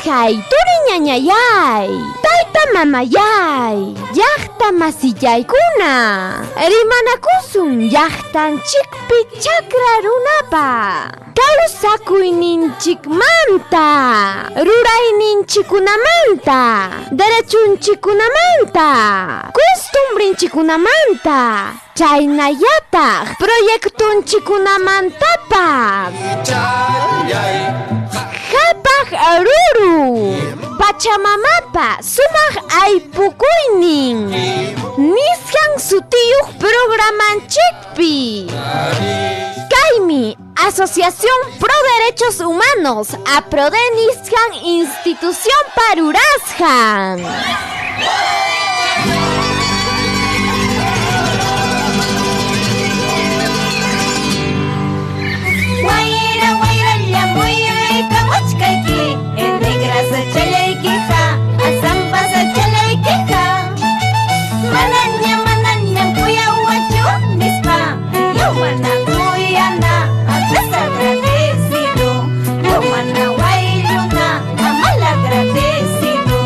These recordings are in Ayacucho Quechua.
Kuyasqay turi ñañayay, tayta mamayay, llaqta masillaykuna, rimanakusun llaqtanchikpi chakra runapa kawsakuyninchikmanta, rurayninchikkunamanta, derechunchikkunamanta, costumbrinchikkunamanta, chaynallataq proyectunchikkunamantapas. Qhapaq ruru, Pachamamapa sumaq aypukuynin nisqan sutiyuq programanchikpi. Kaymi Asociación Pro Derechos Humanos APRODE nisqan institucionpa rurasqan. Wayra wayralla muyuykamuchkayki negra sachallaykiqa asampa sachallaykiqa manaña manañam kuyawanchu nispa yaw mana kuyana desagradecido yaw mana waylluna malagradecido.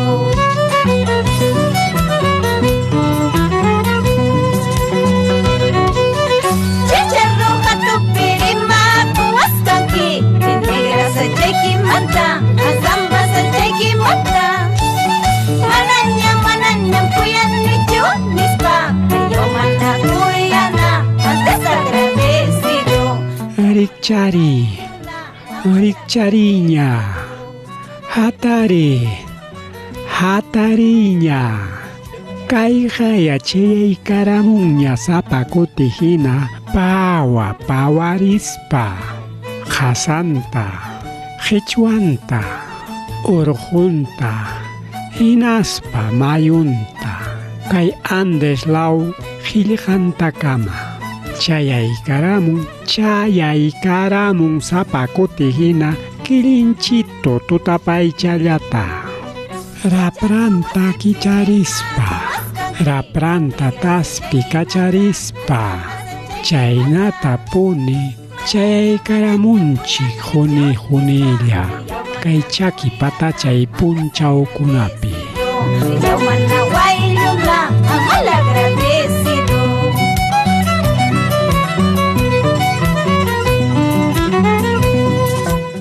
Chicharro hatupirima kuwasqanki negra sachaykimanta asampa sachaykimanta manaña manañam kuyanichu nispa yaw mana kuyana desagradecido. Rikchari, rikchariña, hatari, hatariña. Kayqa yachayaykaramunña sapa kuti hina pawa pawarispa, qhasanta, qichwanta, urqunta, hinaspa mayunta, kay Andes law qillqantakama. Chayaykaramun, chayaykaramun sapa kuti hina kilinchito tutapaychallata. Rapranta kicharispa, rapranta taspi kacharispa, chaynata puni chayaykaramunchik huni hunilla, kay chaki patachay punchawkunapi. Yaw mana waylluna malagradecido.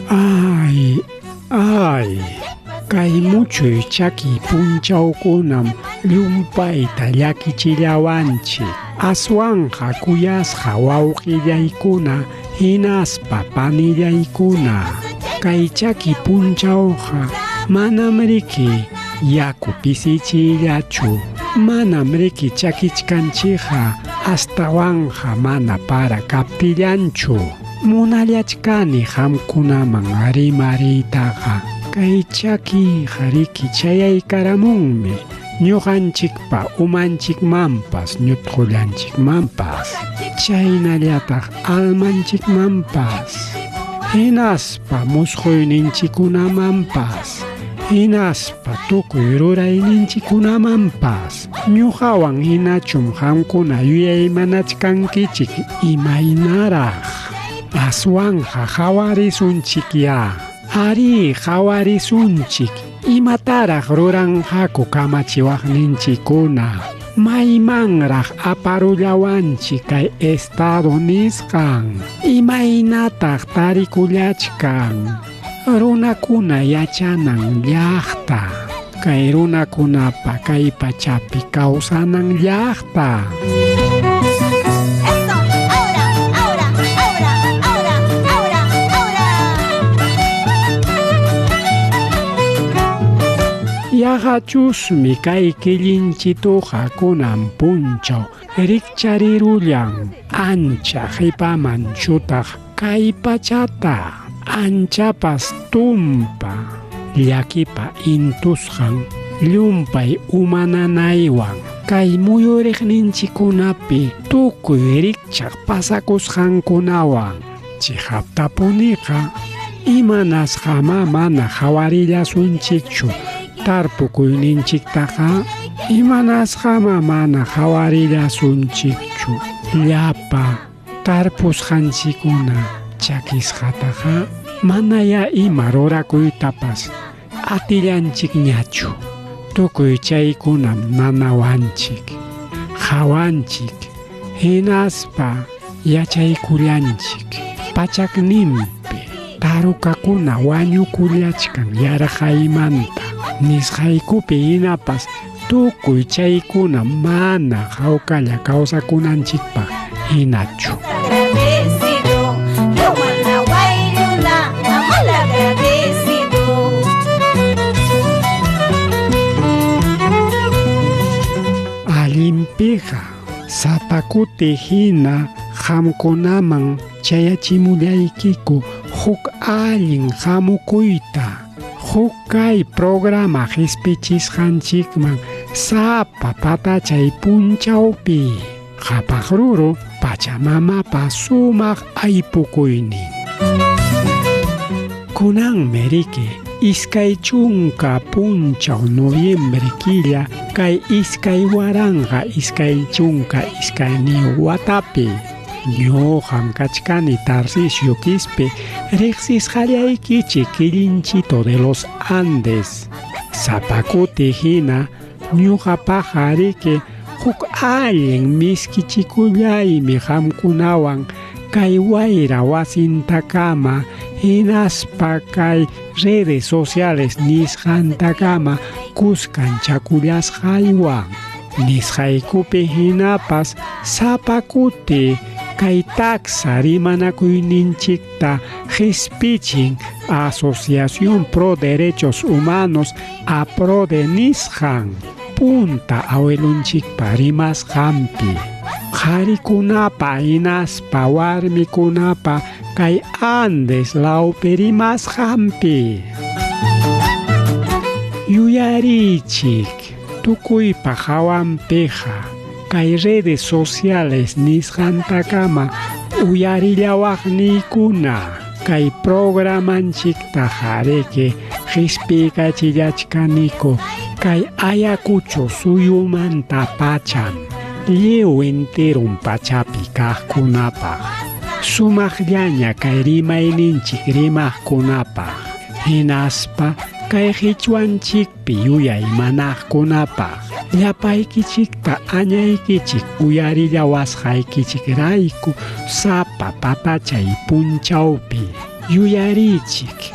Ay, ay, kay muchuy chaki punchawkunam llumpayta llakichillawanchik. Aswanqa kuyasqa wawqillaykuna hinaspa panillaykuna. Kay chaki punchawqa manam riki yaku pisichillachu, manam riki chakichkanchikqa astawanqa mana para kaptillanchu. Munallachkani qamkunaman rimariytaqa. Kay chakiqa riki chayaykaramunmi ñuqanchikpa umanchikmanpas ñutqullanchikmanpas, chaynallataq almanchikmanpas, hinaspa musquyninchikkunamanpas, hinaspa tukuy rurayninchikkunamanpas. Ñuqawan hinachum qamkuna yuyaymanachkankichik imaynaraq. Aswanqa qhawarisunchikya. Ari, qhawarisunchik. Imataraq ruranqaku kamachiwaqninchikkuna. Maymanraq aparullawanchik kay estado nisqan. Imaynataq tarikullachkan. Runakuna yachanan llaqta. Kay runakunapa kay pachapi kawsanan llaqta. Eso, ahora, ahora, ahora, ahora, ahora, ahora. Yaqachusmi kay killinchituqa kunan punchaw rikcharirullan ancha qipaman chutaq kay pachata, anchapas tumpa llakipa intusqan llumpay umananaywan kay muyuriqninchikkunapi tukuy rikchaq pasakusqankunawan. Chiqaptapuniqa imanasqama mana qhawarillasunchikchu tarpukuyninchiktaqa, imanasqama mana qhawarillasunchikchu llapa tarpusqanchikkuna chakisqataqa manaya ima rurakuytapas atillanchikñachu. Tukuy chaykunam nanawanchik, qawanchik, hinaspa yachaykullanchik. Pachakninpi tarukakuna wañukullachkan yarqaymanta. Nisqaykupi hinapas tukuy chaykuna mana hawkalla kawsakunanchikpaq hinachu. Agradecido, yo mana mal agradecido. Allinpiqa sapa kuti hina qamkunaman chayachimullaykiku huk allin hamukuyta. Huk kay programa qispichisqanchikman sapa patachay punchawpi. Qhapaq ruru Pachamamapa sumaq aypukuynin. Kunanmi riki 20 punchaw noviembre killa kay 2022 watapi. Ñuqam kachkani Tarcisio Quispe, riqsisqallaykichik Quillinchito de los Andes. Sapa kuti hina ñuqapaqa riki huk allin miskichikullaymi qamkunawan kay wayra wasintakama hinaspa kay redes sociales nisqantakama kuskanchakullasqaywan. Nisqaykupi hinapas sapa kuti kay taksa rimanakuyninchikta qispichin Asociación Pro Derechos Humanos APRODE nisqan punta awilunchikpa rimasqanpi. Qharikunapa hinaspa warmikunapa kay Andes lawpi rimasqanpi. Yuyarichik tukuypa hawanpiqa kay redes sociales nisqantakama uyarillawaqniykuna kay programanchiktaqa riki qispiykachillachkaniku kay Ayacucho suyumanta pacham lliw enteron pachapi kaqkunapaq. Sumaqllaña kay rimayninchik rimaqkunapaq hinaspa kay qichwanchikpi yuyaymanaqkunapaq. Llapaykichikta añaykichik uyarillawasqaykichikrayku sapa patachay punchawpi yuyarichik.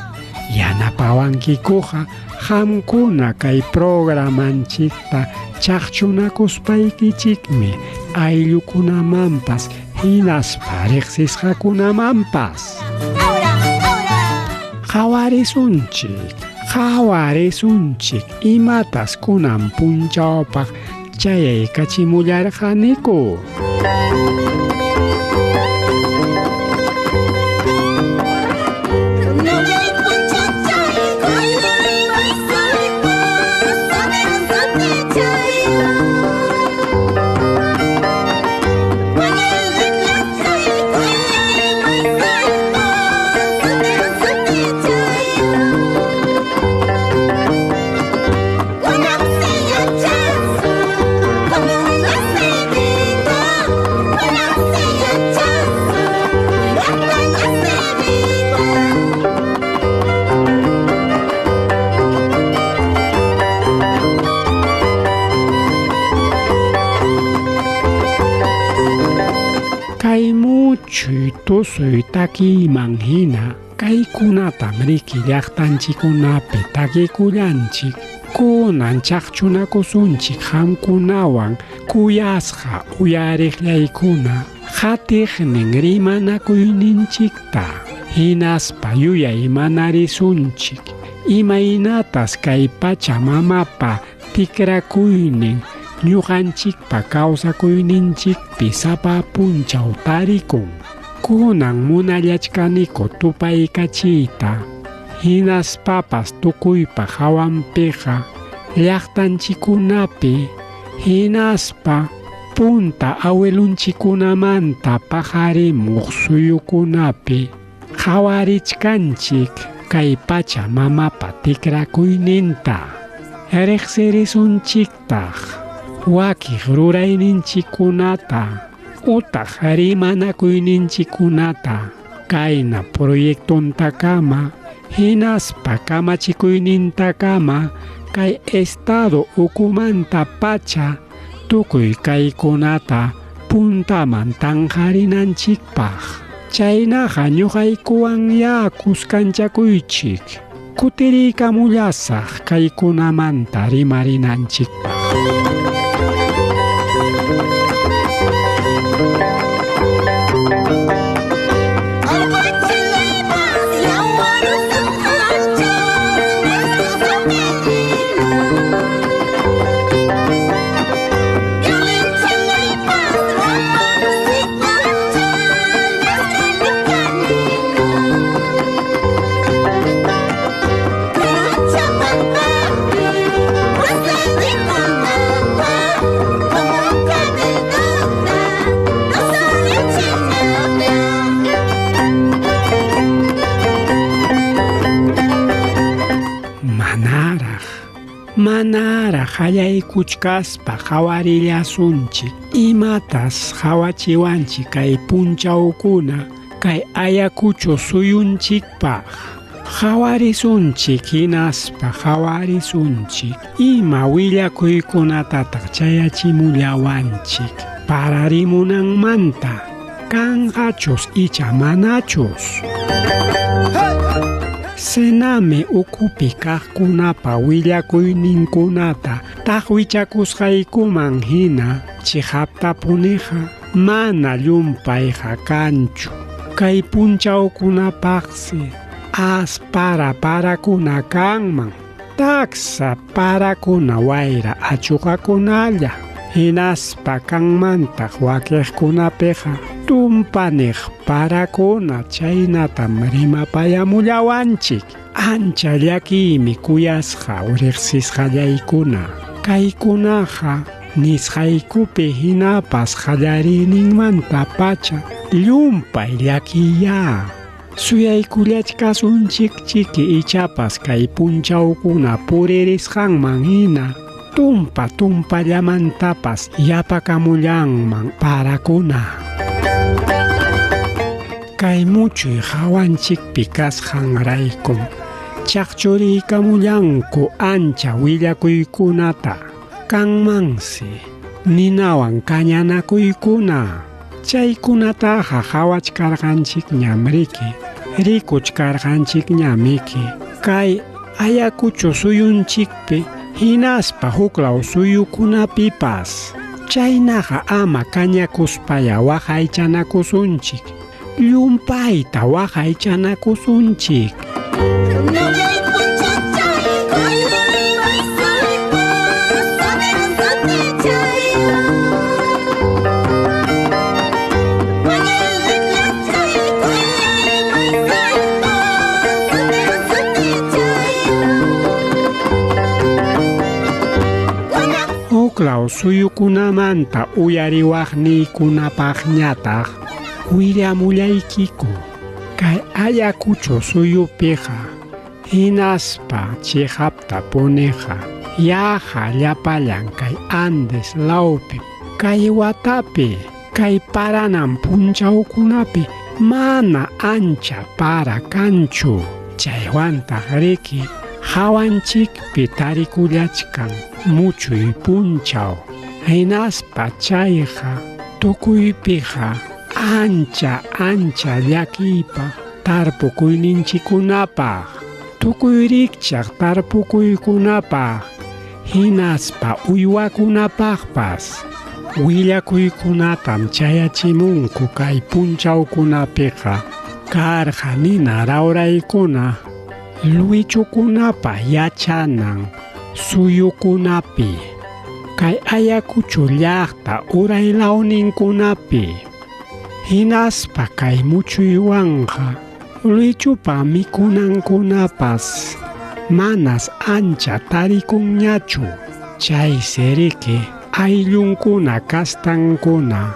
Yanapawankikuqa qamkuna kay programanchikta chaqchunakuspaykichikmi ayllukunamanpas hinaspa riqsisqakunamanpas. Qhawarisunchik, qhawarisunchik imatas kunan punchawpaq chayaykachimullarqaniku. Kay muchuy tusuy takiyman hina kaykunatam riki llaqtanchikkunapi takikullanchik. Kunan chaqchunakusunchik qamkunawan kuyasqa uyariqllaykuna qatiqnin rimanakuyninchikta hinaspa yuyaymanarisunchik imaynatas kay Pachamamapa tikrakuynin ñuqanchikpa kawsakuyninchikpi sapa punchaw tarikun. Kunan munallachkaniku tupaykachiyta hinaspapas tukuypa hawanpiqa llaqtanchikkunapi hinaspa punta awilunchikkunamanta paqarimuq suyukunapi qhawarichkanchik kay Pachamamapa tikrakuyninta. Riqsirisunchiktaq wakiq rurayninchikkunata utaq rimanakuyninchikkunata kayna proyectontakama Hinaspa kamachikuynintakama kay estado ukumanta pacha tukuy kaykunata puntaman tanqarinanchikpaq. Chaynaqa ñuqaykuwanyá kuskanchakuychik. Kutiriykamullasaq kaykunamanta rimarinanchikpaq. Manaraq qallaykuchkaspa qhawarillasunchik imatas qhawachiwanchik kay punchawkuna kay Ayacucho suyunchikpaq. Qhawarisunchik hinaspa qhawarisunchik ima willakuykunatataq chayachimullawanchik pararimunanmanta kanqachus icha manachus. Sename ukupi kaqkunapa willakuyninkunata taqwichakusqaykuman hina chiqaptapuniqa mana llumpayqa kanchu. Kay punchawkunapaqsi as para parakuna kanman, taksa parakuna wayra achuqakunalla, hinaspa kanmantaq wakiqkunapiqa tumpaniq parakuna chaynatam rimapayamullawanchik. Ancha llakiymi kuyasqa riqsisqallaykuna. Kaykunaqa nisqaykupi hinapas qallariyninmanta pacha llumpay llakiyá. Suyaykullachkasunchik chiki ichapas kay punchawkuna puririsqanman hina tumpa tumpallamantapas yapakamullanman parakuna. Kay muchuy hawanchikpi kasqanraykum chaqchuriykamullanku ancha willakuykunata. Kanmansi ninawan kañanakuykuna. Chaykunataqa qhawachkarqanchikñam riki, rikuchkarqanchikñamiki. Kay Ayacucho suyunchikpi hinaspa huklaw suyukunapipas. Chaynaqa ama kañakuspaya waqaychanakusunchik. Llumpayta waqaychanakusunchik. Huklaw suyukunamanta uyariwaqniykunapaqñataq willamullaykiku. Kay Ayacucho suyupiqa hinaspa chiqaptapuniqa yaqa llapallan kay Andes lawpi, kay watapi, kay paranan punchawkunapi mana ancha para kanchu. Chaywantaq riki hawanchikpi tarikullachkan muchuy punchaw. Hinaspa chayqa tukuypiqa ancha ancha llakiypaq tarpukuyninchikkunapaq, tukuy rikchaq tarpukuykunapaq, hinaspa uywakunapaqpas. Willakuykunatam chayachimunku kay punchawkunapiqa karqa nina rawraykuna luwichukunapa yachanan suyukunapi, kay Ayacucho llaqta uraylawninkunapi. Hinaspa kay muchuywanqa luwichupa mikunankunapas manas ancha tarikunñachu. Chaysi riki ayllunkuna kastankuna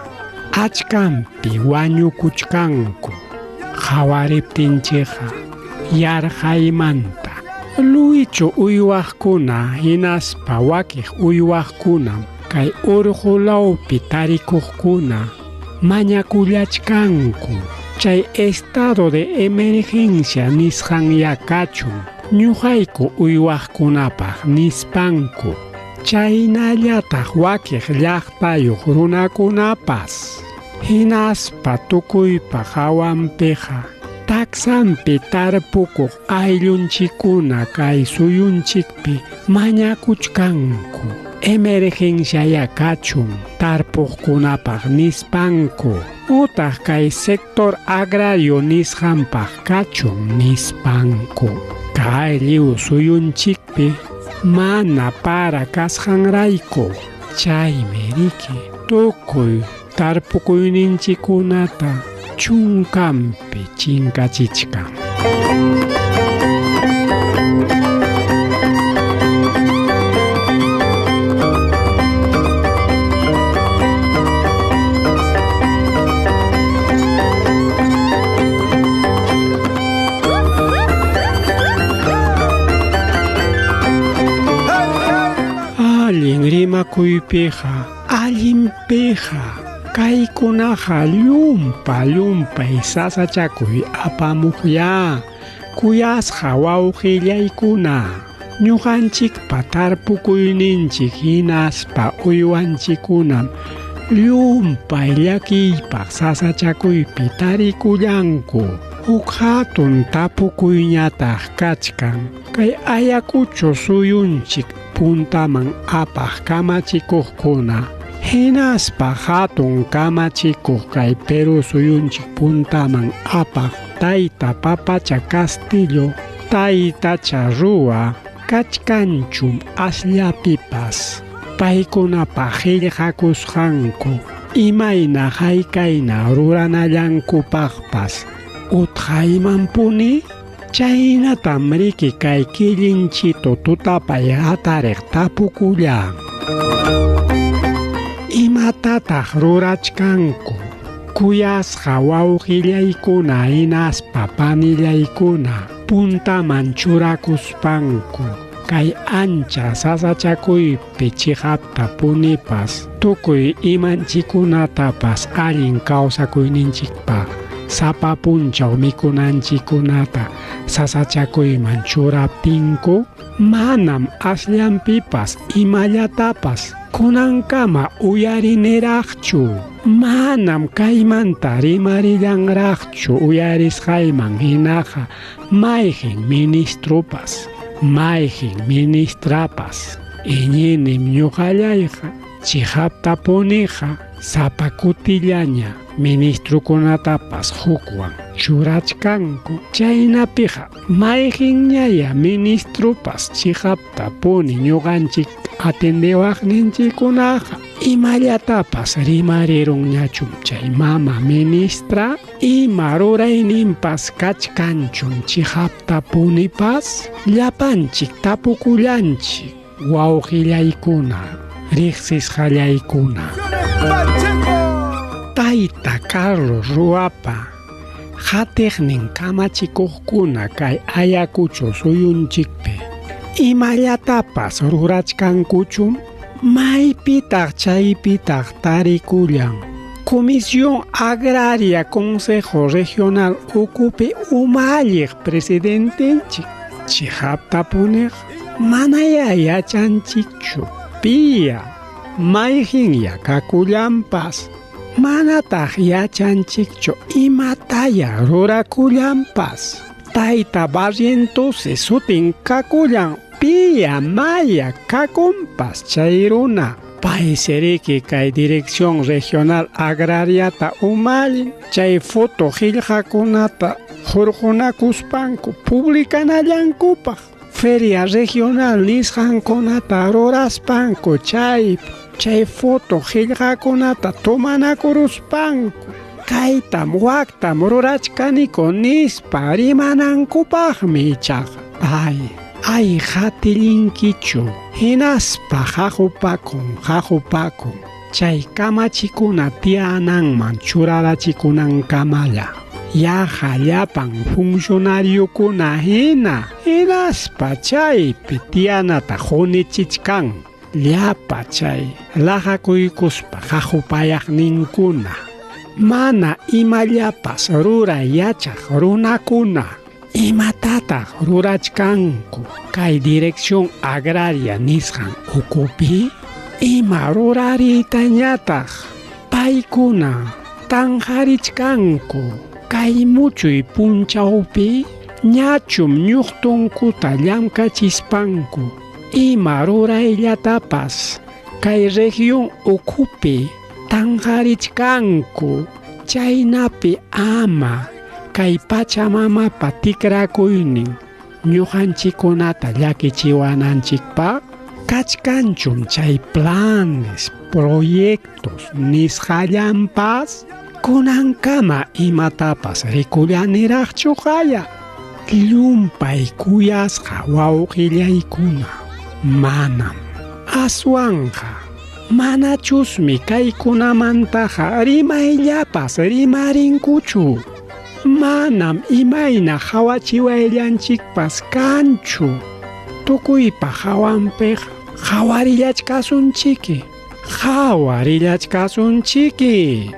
achkampi wañukuchkanku. Qhawariptinchikqa yarqaymanta luwichu uywaqkuna hinaspa wakiq uywaqkunam kay urqu lawpi tarikuqkuna mañakullachkanku. Chay estado de emergencia nisqanya kachun ñuqayku uywaqkunapaq nispanku. Chaynallataq wakiq llaqtayuq runakunapas. Hinaspa tukuypa hawanpiqa taksanpi tarpukuq ayllunchikkuna kay suyunchikpi mañakuchkanku. Emergenciaya kachun tarpuqkunapaq nispanku. Utaq kay sector agrario nisqanpaq kachun nispanku. Kay lliw suyunchikpi mana para kasqanrayku. Chaymi riki tukuy tarpukuyninchikkunata chunkanpi chinkachichkan. Allin rimakuypiqa, allinpiqa, kaykunaqa llumpa llumpay sasachakuy apamuqya. Kuyasqa wawqillaykuna, ñuqanchikpa tarpukuyninchik hinaspa uywanchikkunam llumpay llakiypaq sasachakuypi tarikullanku. Huk hatun tapukuyñataq kachkan kay Ayacucho suyunchik puntaman apaq kamachikuqkuna. Hinaspa hatun kamachikuq kay Perú suyunchik puntaman apaq tayta Papacha Castillo, taytacha Rua, kachkanchum asllapipas. Paykunapaq qillqakusqanku imayna haykayna ruranallankupaqpas utqaymanpuni. Chaynatam riki kay killinchito tutapay hatariq tapukullan. Imatataq rurachkanku? Kuyasqa wawqillaykuna hinaspa panillaykuna puntaman churakuspanku kay ancha sasachakuypi chiqapta punipas tukuy imanchikkunatapas allin kawsakuyninchikpaq sapa punchaw mikunanchikkunata sasachakuyman churaptinku manam asllanpipas imallatapas kunankama uyariniraqchu. Manam kaymanta rimarillanraqchu uyarisqayman hinaqa mayqin ministropas, mayqin ministrapas. Iñinim ñuqallayqa chiqaptapuniqa sapa kutillaña ministrokunatapas hukwan churachkanku. Chaynapiqa mayqinñaya ministropas chiqaptapuni ñuqanchik atendewaqninchikkunaqa imallatapas rimarirunñachum chay mama ministra ima rurayninpas kachkanchum chiqaptapunipas. Llapanchik tapukullanchik wawqillaykuna, riqsisqallaykuna. Tayta Carlos Ruapa hatiqnin kamachikuqkuna kay Ayacucho suyunchikpi imallatapas rurachkankuchum. Maypitaq chaypitaq tarikullan. Comisión Agraria Consejo Regional ukupi umalliq presidentenchik chiqaptapuniq manaya yachanchikchu piya mayqinya kakullanpas. Manataq yachanchikchu imataya rurakullanpas. Tayta Barrientos sutin kakullan piya maya kakunpas chay runa. Payseriki kay Dirección Regional Agrariata umallin chay foto qillqakunata hurqunakuspanku publicanallankupaq. Feria Regional nisqankunata ruraspanku chay foto qillqakunata tomanakuruspanku kaytam waktam rurachkaniku nispa rimanankupaqmi ichaqa. Ay, ay hatillinkichu hinaspa haqupakun chay kamachikuna tiyananman churarachikunankamalla. Yaqa llapan funcionariokuna hina hinaspa chaypi tiyanata qunichichkan. Llapa chay laqakuykuspa haqupayaqninkuna Mana imallapas ruray yachaq runakuna imatataq rurachkanku kay dirección agraria nisqan ukupi? Ima rurariytañataq paykuna tanqarichkanku kay muchuy punchawpi? Ñachum ñuqtunkuta llamkachispanku ima rurayllatapas kay región ukupi tanqarichkanku, chaynapi ama kay Pachamamapa tikrakuynin ñuqanchikkunata llakichiwananchikpaq? Kachkanchum chay planes, proyectos nisqallanpas? Kunankama imatapas rikullaniraqchu qaya? Llumpay kuyasqa wawqillaykuna, manam. Aswanqa manachusmi kaykunamantaqa rimayllapas rimarinkuchu. Manam imayna hawachiwayllanchikpas kanchu. Tukuypa hawanpiqa hawarillachkasunchiki, hawarillachkasunchiki.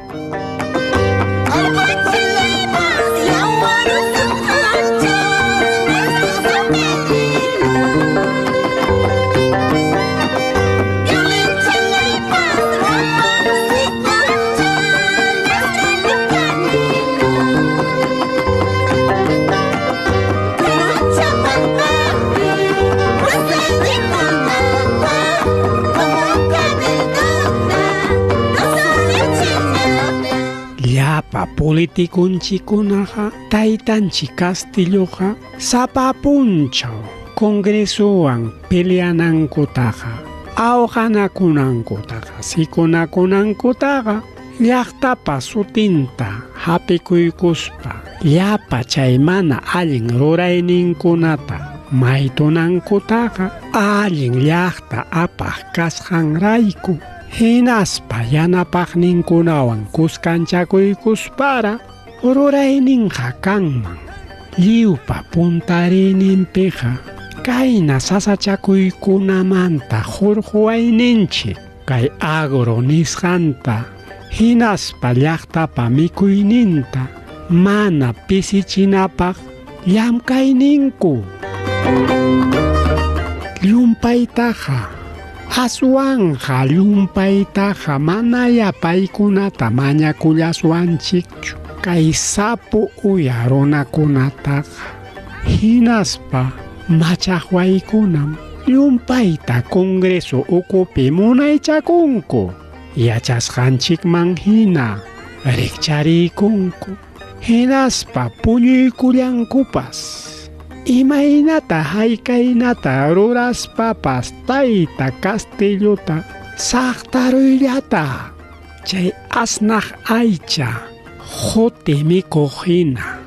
Llapa politikunchikunaqa taytanchik Castilloqa sapa punchaw congresowan peleanankutaqa, awqanakunankutaqa, sikunakunankutaqa llaqtapa sutinta hapikuykuspa llapa chay mana allin rurayninkunata maytunankutaqa allin llaqta apaq kasqanrayku hinaspa yanapaqninkunawan kuskanchakuykuspara rurayninqa kanman. Lliwpa puntariyninpiqa kayna sasachakuykunamanta hurquwayninchik kay agro nisqanta hinaspa llaqtapa mikuyninta mana pisichinapaq llamkayninku. Llumpaytaqa aswanqa llumpaytaqa manaya paykunata mañakullaswanchikchu kay sapu uya runakunataqa. Hinaspa machaqwaykunam llumpayta congreso ukupi munaychakunku, yachasqanchikman hina rikchariykunku, hinaspa puñuykullankupas. Imaynata haykaynata ruraspapas tayta Castillota saqtaruyllata chay asnaq aycha quti mikuq hina,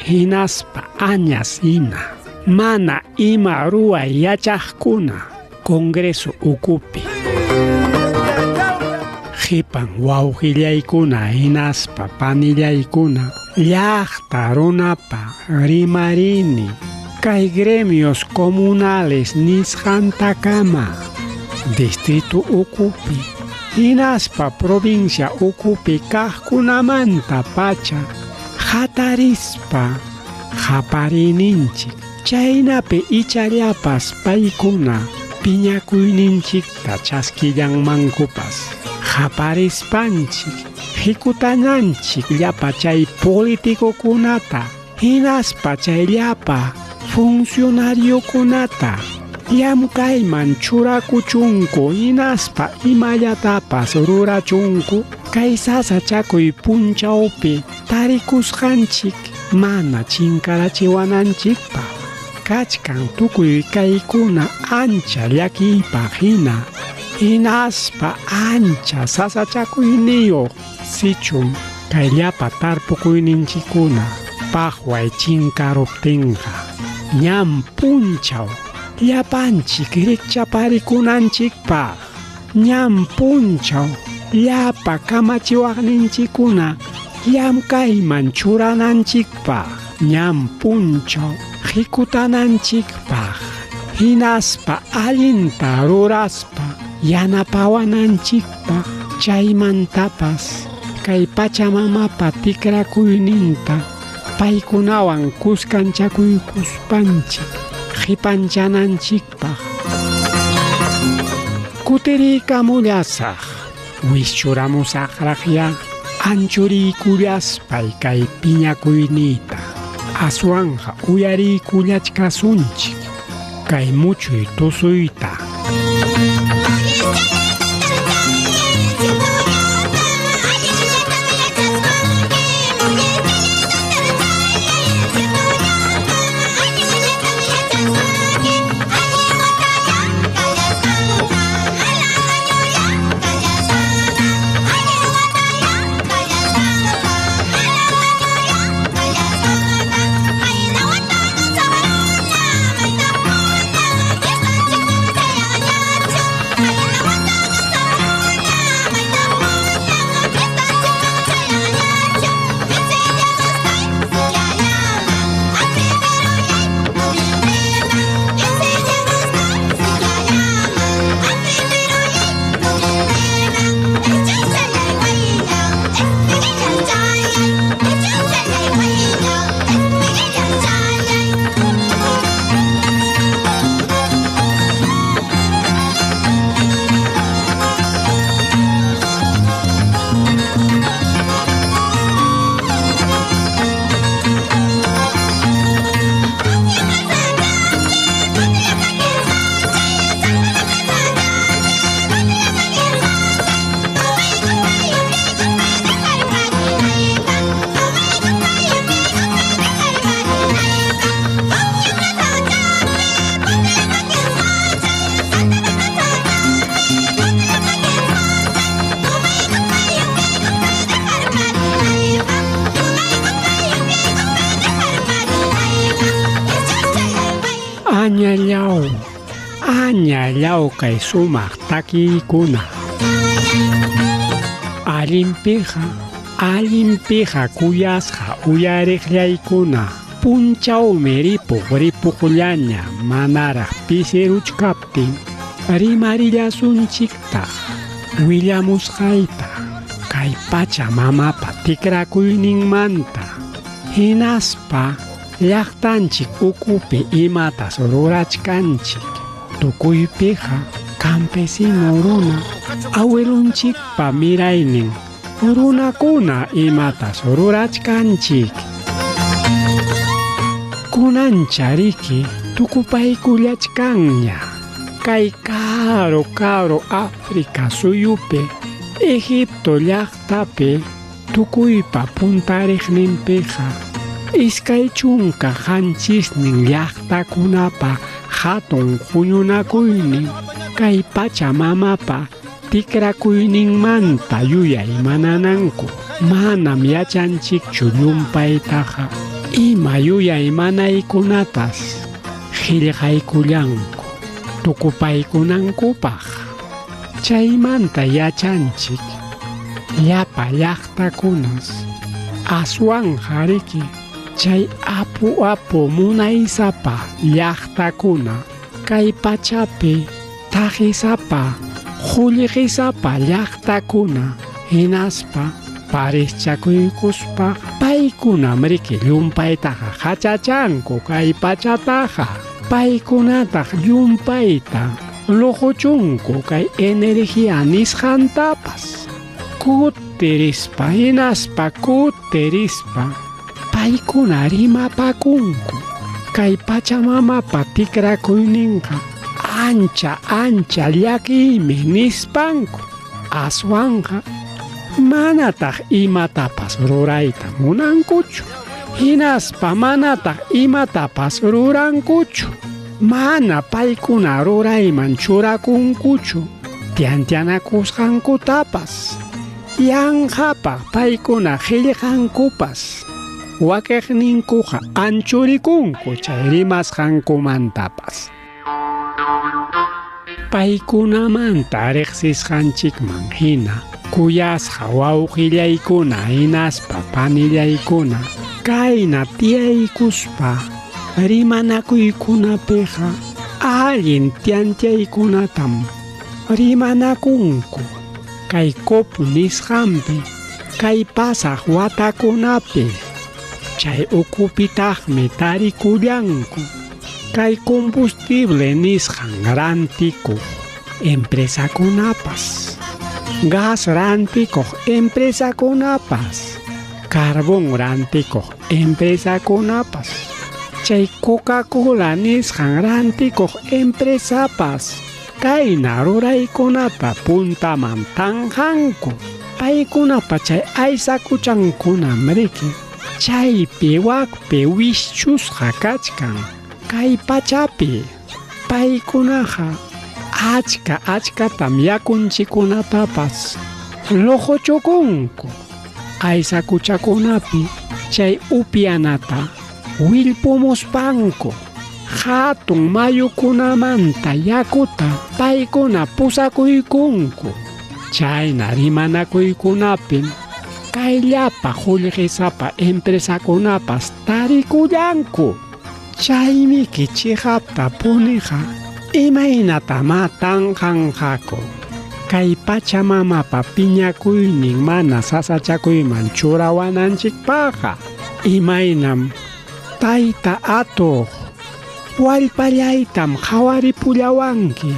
hinaspa añas hina mana ima ruway yachaqkuna congreso ukupi. Qipan wawqillaykuna hinaspa panillaykuna llaqta runapa rimarini kay gremios comunales nisqantakama distrito ukupi hinaspa provincia ukupi kaqkunamanta pacha hatarispa qaparininchik, chaynapi ichallapas paykuna piñakuyninchikta chaskillanmankupas. Qaparispanchik hikutananchik llapa chay politicokunata hinaspa chay llapa funcionariokunata llamkayman churakuchunku hinaspa imallatapas rurachunku kay sasachakuy punchawpi tarikusqanchik mana chinkarachiwananchikpaq. Kachkan tukuy kaykuna ancha llakiypaq hina hinaspa ancha sasachakuyniyuq sichum kay llapa tarpukuyninchikkuna paqway chinkaruptinqa ñam punchaw llapanchik rikchaparikunanchikpaq, ñam punchaw llapa kamachiwaqninchikkuna llamkayman churananchikpaq, ñam punchaw hikutananchikpaq, hinaspa allinta ruraspa yanapawananchikpaq, chaymantapas Kay Pachamamapa tikrakuyninta paykunawan kuskanchakuykuspanchik qipanchananchikpaq. Kutiriykamullasaq, wischuramusaqraqya anchuriykullaspay kay piñakuyniyta. Aswanqa uyariykullachkasunchik kay muchuy tusuyta. Añallaw, añallaw kay sumaq takiykuna. Allinpiqa, allinpiqa kuyasqa uyariqllaykuna. Punchawmi ripuq ripuqllaña manaraq pisiruchkaptin rimarillasunchiktaq willamusqayta kay Pachamamapa tikrakuyninmanta hinaspa llaqtanchik ukupi imatas rurachkanchik. Tukuypiqa campesino runa awilunchikpa miraynin runakuna imatas rurachkanchik. Kunanchariki tukupaykullachkanña kay karu karu África suyupi Egipto llaqtapi tukuypa puntariqninpiqa 27 llaqtakunapa hatun huñunakuynin kay Pachamamapa tikrakuyninmanta yuyaymanananku. Manam yachanchikchu llumpaytaqa ima yuyaymanaykunatas qillqaykullanku tukupaykunankupaq. Chaymanta yachanchik llapa llaqtakunas aswanqa riki chay apu apu munaysapa llaqtakuna kay pachapi taqisapa qullqisapa llaqtakuna hinaspa parischakuykuspa paykunam riki llumpaytaqa hachachanku kay pachataqa. Paykunataq llumpayta luquchunku kay energía nisqantapas. Kutirispa hinaspa kutirispa paykuna rimapakunku kay Pachamamapa tikrakuyninqa ancha ancha llakiymi nispanku. Aswanqa manataq imatapas rurayta munankuchu hinaspa manataq imatapas rurankuchu. Mana paykuna rurayman churakunkuchu tiantianakusqankutapas. Yanqapaq paykuna qillqankupas. Wakiqninkuqa anchurikunku chay rimasqankumantapas. Paykunamanta riqsisqanchikman hina kuyasqa wawqillaykuna hinaspa panillaykuna kayna tiyaykuspa rimanakuykunapiqa allin tiantiaykunatam rimanakunku. Kay COP nisqanpi Kay pasaq watakunapi chay ukupitaqmi tarikullanku kay combustible nisqan rantikuq empresakunapas, gas rantikuq empresakunapas, carbón rantikuq empresakunapas, chay Coca-Cola nisqan rantikuq empresapas. Kayna ruraykunata puntaman tanqanku. Paykunapa chay aysakuchankunam riki chaypi wakpi wischusqa kachkan kay pachapi. Paykunaqa achka achkatam yakunchikunatapas luquchukunku. Aysakuchakunapi chay upyanata willpumuspanku hatun mayukunamanta yakuta paykuna pusakuykunku. Chayna rimanakuykunapim kay llapa qullqisapa empresakunapas tarikullanku. Chaymiki chiqapta puniqa imaynatamá tanqanqaku. Kay Pachamamapa piñakuynin mana sasachakuyman churawananchikpaqqa. Imaynam tayta atuq wallpallaytam qhawaripullawanki.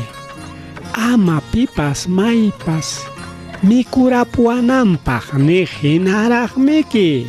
Ama pipas maypas mikurapuwananpaq niq hinaraqmiki.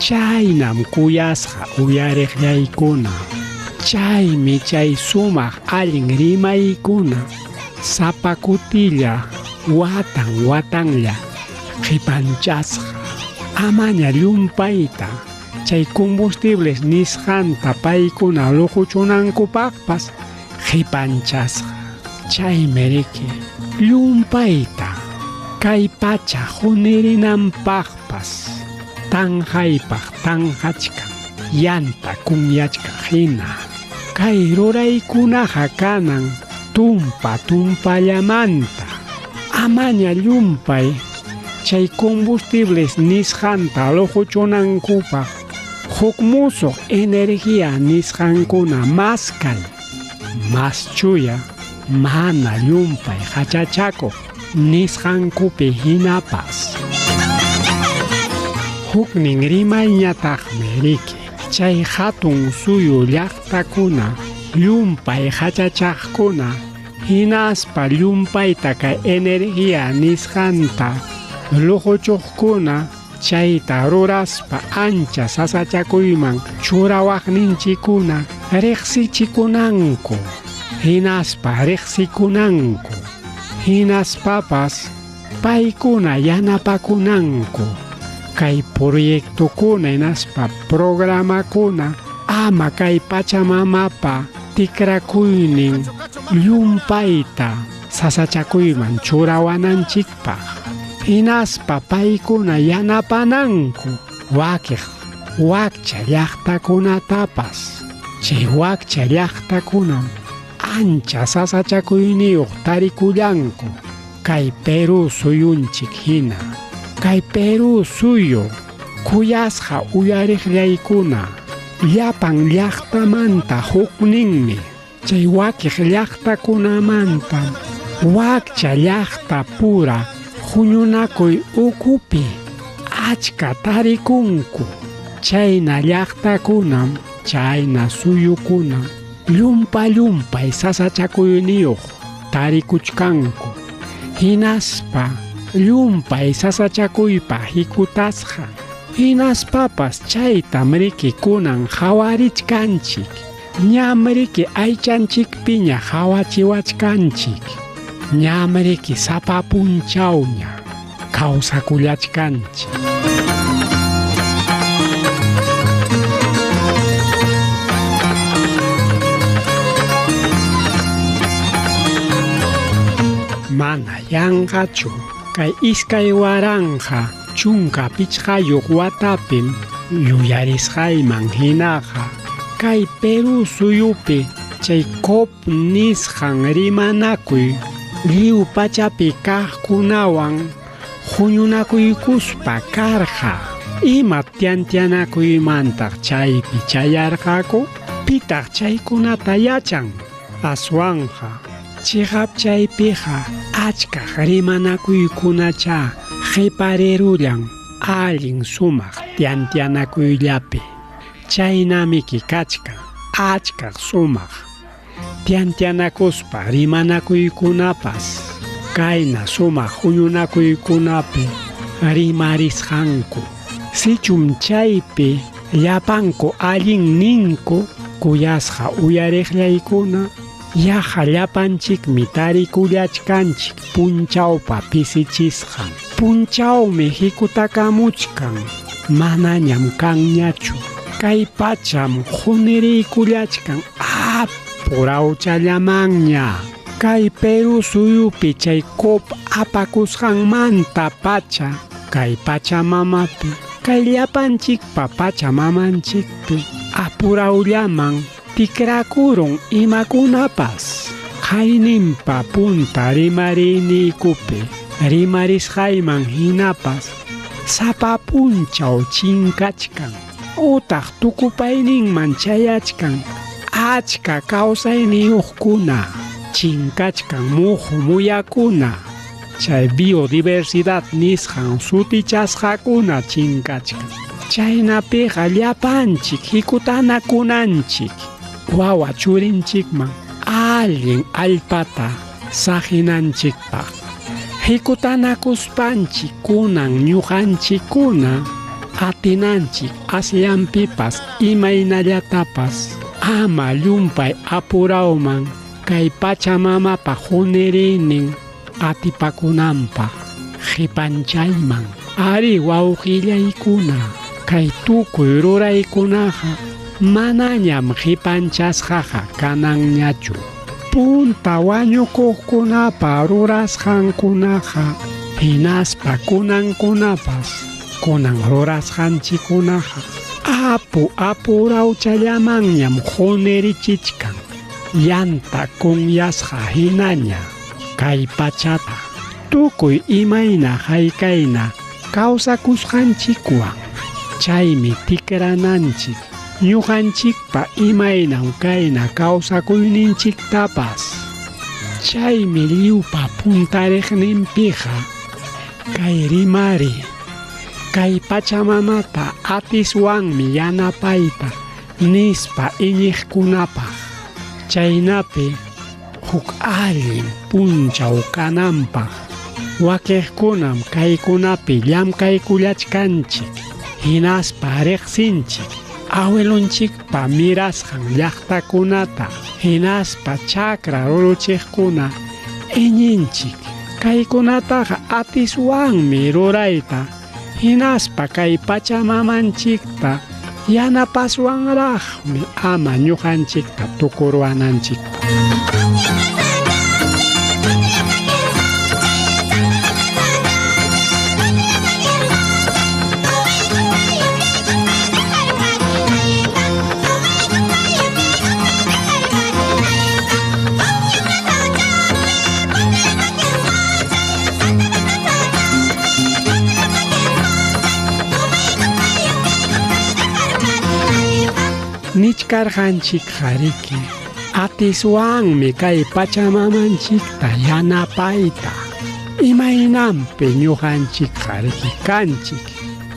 Chaynam kuyasqa uyariqllaykuna. Chaymi chay sumaq allin rimaykuna sapa kutilla watan watanlla qhipanchasqa. Amaña llumpayta chay combustibles nisqanta paykuna luquchunankupaqpas qhipanchasqa. Chaymi riki llumpayta kay pacha qunirinanpaqpas tanqaypaq tanqachkan yanta kunyachkaq hina. Kay ruraykunaqa kanan tumpa tumpallamanta. Amaña llumpay chay combustibles nisqanta luquchunankupaq huk musuq energía nisqankuna maskay, mas chuya mana llumpay hachachakuq nisqankupi hinapas. Huknin rimayñataqmi riki chay hatun suyu llaqtakuna llumpay hachachaqkuna hinaspa llumpayta kay energía nisqanta luquchuqkuna chayta ruraspa ancha sasachakuyman churawaqninchikuna riqsichikunanku hinaspa riqsikunanku hinaspapas paykuna yanapakunanku. Kay proyectokuna hinaspa programakuna ama kay Pachamamapa tikrakuynin llumpayta sasachakuyman churawananchikpaq. Hinaspa paykuna yanapananku wakiq wakcha llaqtakunatapas. Chay wakcha llaqtakunam ancha sasachakuyniyuq tarikullanku kay Perú suyunchik hina. Kay Perú suyu kuyasqa uyariqllaykuna llapan llaqtamanta hukninmi. Chay wakiq llaqtakunamanta wakcha llaqta pura huñunakuy ukupi achka tarikunku. Chayna llaqtakunam chayna suyukunam llumpa llumpay sasachakuyniyuq tarikuchkanku. Hinaspa llumpay sasachakuypa hikutasqa. Hinaspapas chaytam riki kunan qhawarichkanchik. Ñam riki aychanchikpiña qhawachiwachkanchik. Ñam riki sapa punchawña kawsakullachkanchik. Yanqachu kay 2015 watapim yuyarisqayman hinaqa kay Perú suyupi chay COP nisqan rimanakuy lliw pachapi kaqkunawan huñunakuykuspa karqa. Ima tiantianakuymantaq chaypi chayarqaku? Pitaq chaykunata yachan? Aswanqa chiqap chaypiqa achka rimanakuykunacha qhiparirullan allin sumaq tiantianakuyllapi. Chaynamiki kachkan achka sumaq tiantianakuspa rimanakuykunapas kayna sumaq huñunakuykunapi rimarisqanku. Sichum chaypi llapanku allin ninku kuyasqa uyariqllaykuna yaqa llapanchikmi tarikullachkanchik punchawpa pisichisqan. Punchawmi hikutakamuchkan manañam kanñachu. Kay pacham quniriykullachkan apurawchallamanña. Kay Perú suyupi chay COP apakusqanmanta pacha kay Pachamamapi kay llapanchikpa Pachamamanchikpi apurawllaman tikrakurun imakunapas. Qayninpa punta rimariniykupi rimarisqayman hinapas sapa punchaw chinkachkan utaq tukupayninman chayachkan achka kawsayniyuqkuna chinkachkan muhu muyakuna chay biodiversidad nisqan sutichasqakuna chinkachkan. Chaynapiqa llapanchik hikutanakunanchik wawa churinchikman allin allpata saqinanchikpaq. Hikutanakuspanchik kunan ñuqanchikkuna atinanchik asllanpipas imaynallatapas ama llumpay apurawman kay Pachamamapa huniriynin atipakunanpaq qipanchayman. Ari wawqillaykuna kay tukuy ruraykunaqa manañam qipanchasqaqa kananñachu. Punta wañukuqkunapa rurasqankunaqa hinaspa kunankunapas kunan rurasqanchikkunaqa apu apurawchallamanñam qunirichichkan llanta kunyasqa hinaña kay pachata tukuy imayna haykayna kawsakusqanchikwan. Chaymi tikrananchik ñuqanchikpa imaynam kayna kawsakuyninchiktapas. Chaymi lliwpa puntariqninpiqa kay rimari kay Pachamamata atiswanmi yanapayta nispa iñiqkunapaq. Chaynapi huk allin punchaw kananpaq wakiqkunam kaykunapi llamkaykullachkanchik hinaspa riqsinchik awilunchikpa mirasqan llaqtakunata hinaspa chakra ruruchiqkuna iñinchik. Kaykunataqa atiswanmi rurayta hinaspa kay Pachamamanchikta yanapaswanraqmi ama ñuqanchikta tukuruwananchikpaq. Nichkarqanchikqa riki atiswanmi kay Pachamamanchikta yanapayta. Imaynanpi ñuqanchikqa riki kanchik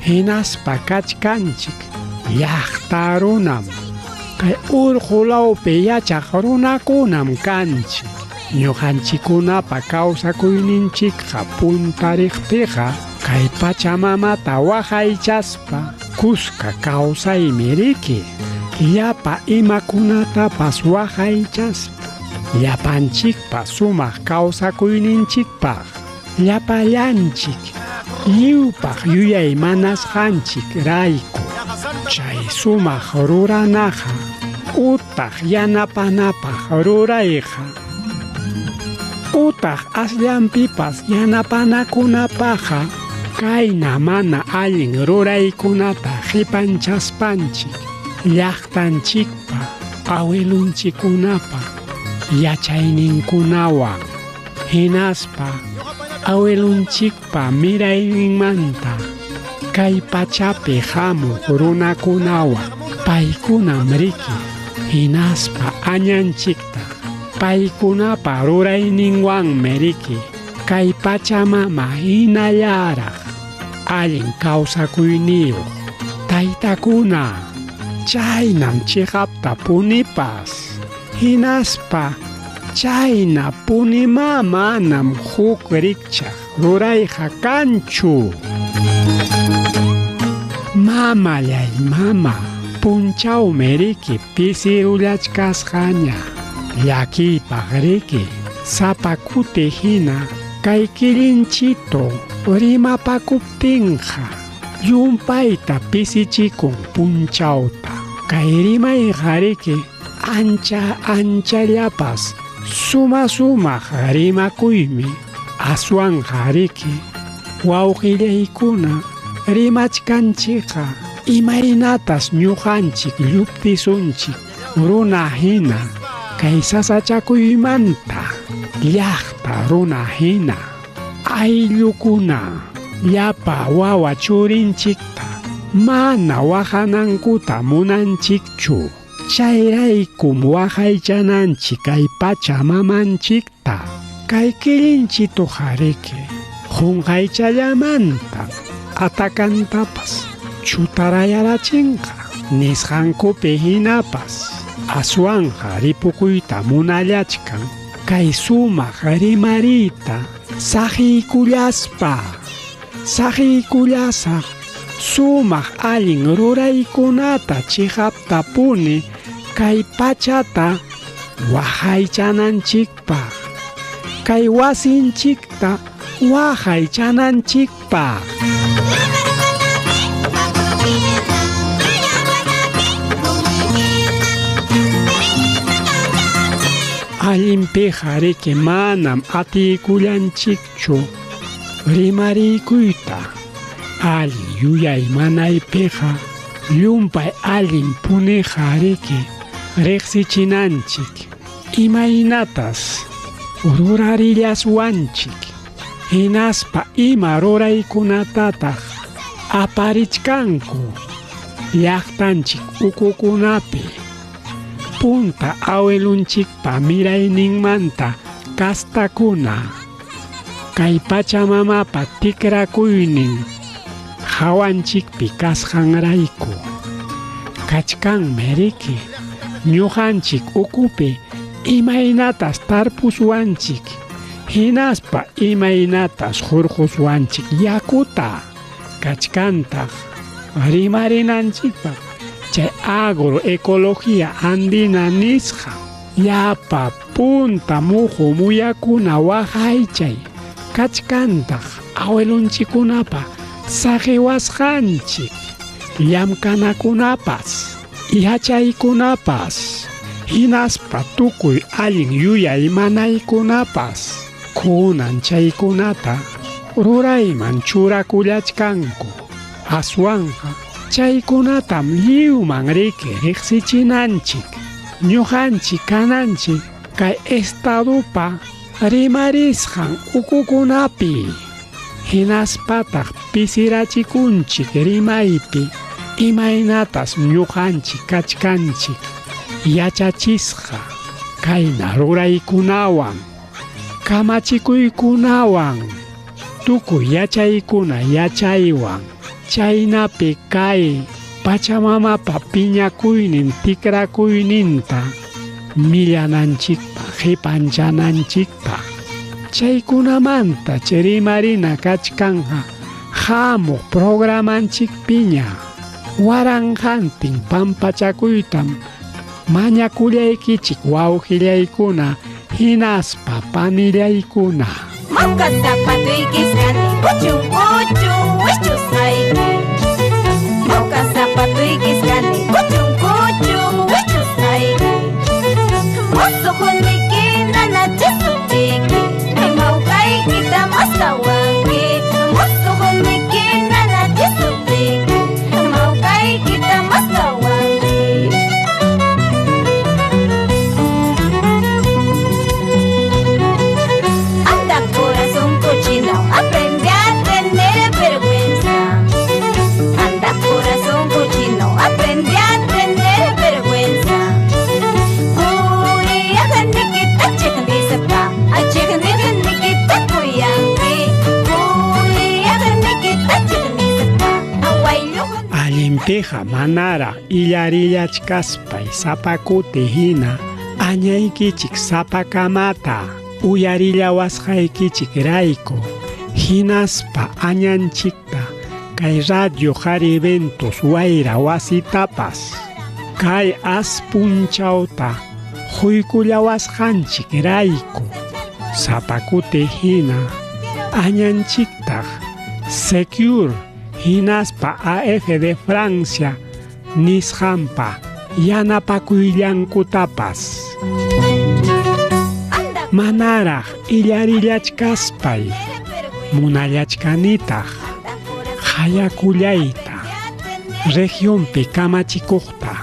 hinaspa kachkanchik llaqta runam kay urqu lawpi yachaq runakunam kanchik. Ñuqanchikkunapa kawsakuyninchikqa puntariqpiqa kay Pachamamata waqaychaspa kuska kawsaymi riki. Llapa imakunatapas waqaychaspa llapanchikpa sumaq kawsakuyninchikpaq llapallanchik lliwpaq yuyaymanasqanchik rayku. Chay sumaq ruranaqa utaq yanapanapaq rurayqa. Utaq asllanpipas yanapanakunapaqqa kayna mana allin ruraykunata qipanchaspanchik llaqtanchikpa awilunchikkunapa yachayninkunawan hinaspa awilunchikpa mirayninmanta kay pachapi hamuq runakunawan paykunam riki hinaspa añanchikta paykunapa rurayninwanmi riki kay pachamama hinallaraq allin kawsakuyniyuq taytakuna chaynam chiqapta punipas hinaspa chayna punima manam huk rikchaq rurayqa kanchu. Mamallay mama, punchawmi riki pisirullachkasqaña llakiypaq riki sapa kuti hina kay killinchito rimapakuptinqa llumpayta pisichikun punchawta. Kay rimayqa riki ancha anchallapas suma sumaq rimakuymi aswanqa riki wawqillaykuna rimachkanchikqa imaynatas ñuqanchik lluptisunchik runa hina kay sasachakuymanta llaqta runa hina ayllukuna llapa wawa churinchikta mana waqanankuta munanchikchu chayraykum waqaychananchik kay pacha mamanchikta kay killinchituqa riki qunqaychallamanta atakantapas chutarayarachinqa nisqankupi hinapas aswanqa ripukuyta munallachkan kay sumaq rimariyta saqiykullaspa saqiykullasaq sumaq allin ruraykunata chiqaptapuni kay pachata waqaychananchikpaq kay wasinchikta waqaychananchikpaq. Allinpiqa riki manam atikullanchikchu rimarikuyta allin yuyaymanaypiqa llumpay allin puniqa riki riqsichinanchik imaynatas rurarillaswanchik hinaspa ima ruraykunatataq aparichkanku llaqtanchik ukukunapi punta awilunchikpa mirayninmanta kastakuna kay pachamamapa tikrakuynin hawanchikpi kasqanrayku kachkanmi riki ñuqanchik ukupi imaynatas tarpuswanchik hinaspa imaynatas hurquswanchik yakuta kachkantaq rimarinanchikpaq chay agroecología andina nisqa llapa punta muhu muyakuna waqaychay kachkantaq awilunchikkunapa saqiwasqanchik llamkanakunapas yachaykunapas hinaspa tukuy allin yuyaymanaykunapas kunan chaykunata rurayman churakullachkanku aswanqa chaykunatam lliwman riki riqsichinanchik ñuqanchik kananchik kay estadupa rimarisqan ukukunapi hinaspataq pisirachikunchik rimaypi imaynatas ñuqanchik kachkanchik yachachisqa kayna ruraykunawan kamachikuykunawan tukuy yachaykuna yachaywan chaynapi kay pachamamapa piñakuynin tikrakuyninta millananchikpaq qipanchananchikpaq chaykunamanta chirimarina kachkanqa hamuq programanchikpiña waranqantin pampachakuytam mañakullaykichik wawqillaykuna hinaspa panillaykuna. Mawka zapatuykisqani kuchun kuchun wichusqayki. Mawka zapatuykisqani kuchun kuchun wichusqayki. Musuquniki nanachisuptiki. Manaraq illarillachkaspay sapa kuti hina añaykichik sapakamata uyarillawasqaykichik rayku hinaspa añanchikta kay Radio Qhari Eventos wayra wasitapas kay aspunchawta huykullawasqanchik rayku sapa kuti hina añanchiktaq Secure hinaspa AF de Francia nisqanpa yanapakuyllanкutapas. Manaraq illarillachkaspay munallachkanitaq hayakullayta regionpi kamachikuqta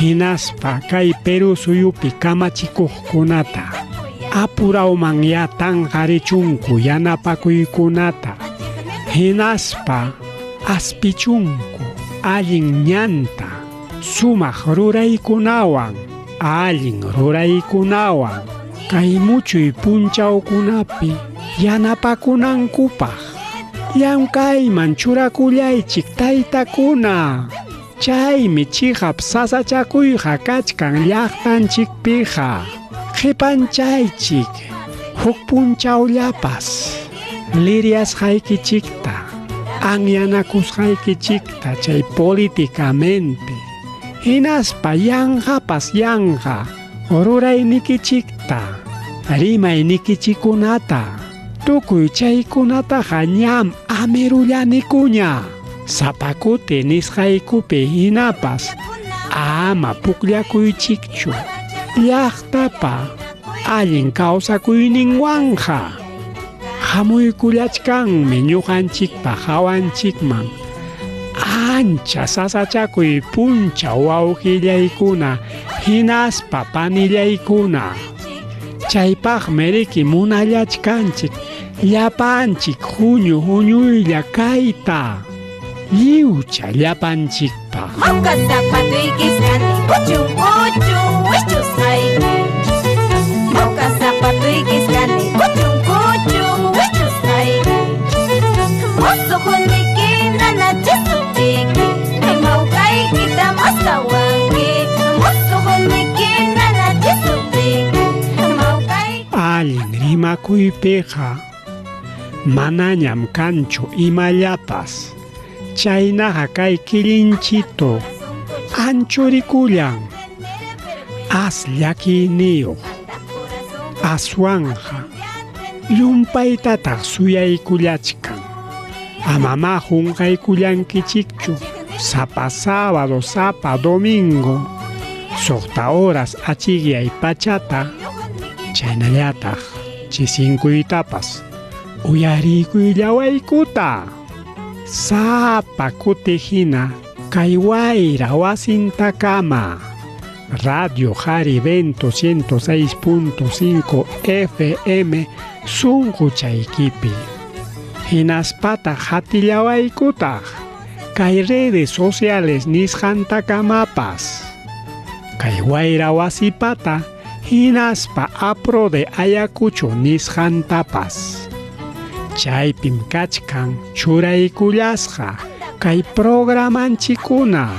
hinaspa kay Perú suyupi kamachikuqkunata apurawman yatanqarichunku yanapakuykunata hinaspa aspichunku allin ñanta sumaq ruraykunawan allin ruraykunawan kay muchuy punchawkunapi yanapakunankupaq llamkayman churakullaychik taytakuna chaymi chiqap sasachakuyqa kachkan llaqtanchikpiqa qhipanchaychik huk punchawllapas liriasqaykichikta anyanakusqaykichikta chay políticamente hinaspa yanqapas yanqa ruraynikichikta rimaynikichikunata tukuy chaykunataqa ñam amirullanikuña sapa kuti nisqaykupi hinapas ama pukllakuychikchu llaqtapa allin kawsakuyninwanqa hamuykullachkanmi ñuqanchikpa hawanchikman ancha sasachakuy punchaw wawqillaykuna hinaspa panillaykuna chaypaqmi riki munallachkanchik llapanchik huñu huñuylla kayta lliwcha llapanchikpaq. Mawka zapatuykisqani kuchun kuchun wichusqayki. Mawka zapatuykisqani kuchun kuchun wichusqayki. Musuquniki nanachisuptiki mawkaykita maskawanki. Musuquniki nanachisuptiki mawkayki. Allin rimakuypiqa manañam kanchu imallapas chaynaqa kay kilinchito anchurikullan as llakiyniyuq aswanja llumpaytataq suyaykullachkan amama qunqaykullankichikchu sapa sábado sapa domingo 6 horas achikyay pachata chaynallataq chisinkuytapas uyariykullawaykuta sapa kuti hina kay wayra wasintakama Radio Qhari Evento 106.5 FM sunquchaykipi hinaspataq hatillawaykutaq kay redes sociales nisqantakamapas kay wayra wasipata hinaspa APRO de Ayacucho nisqantapas chaypim kachkan churaykullasqa kay programanchikuna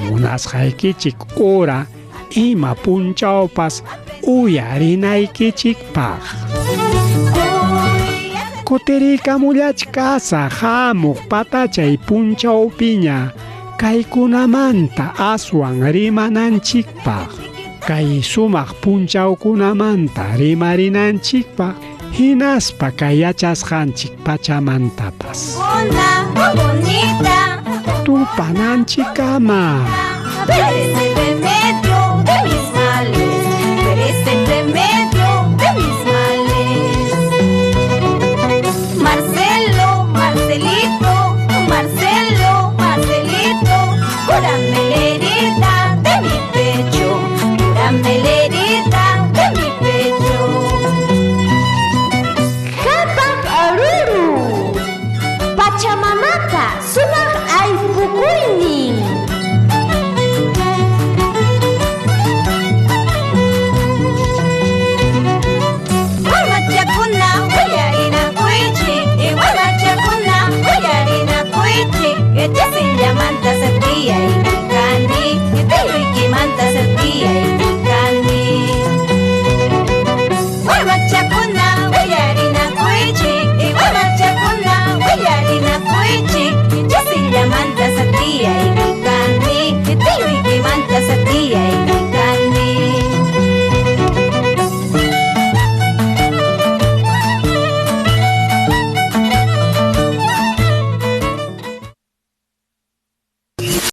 munasqaykichik hora ima punchawpas uyarinaykichikpaq kutirikamullachkasaq hamuq patachay punchawpiña kaykunamanta aswan rimananchikpaq kay sumaq punchawkunamanta rimarinanchikpaq hinaspa kay yachasqanchik pachamantapas. Bonita. Tupananchikama. Parece remedio.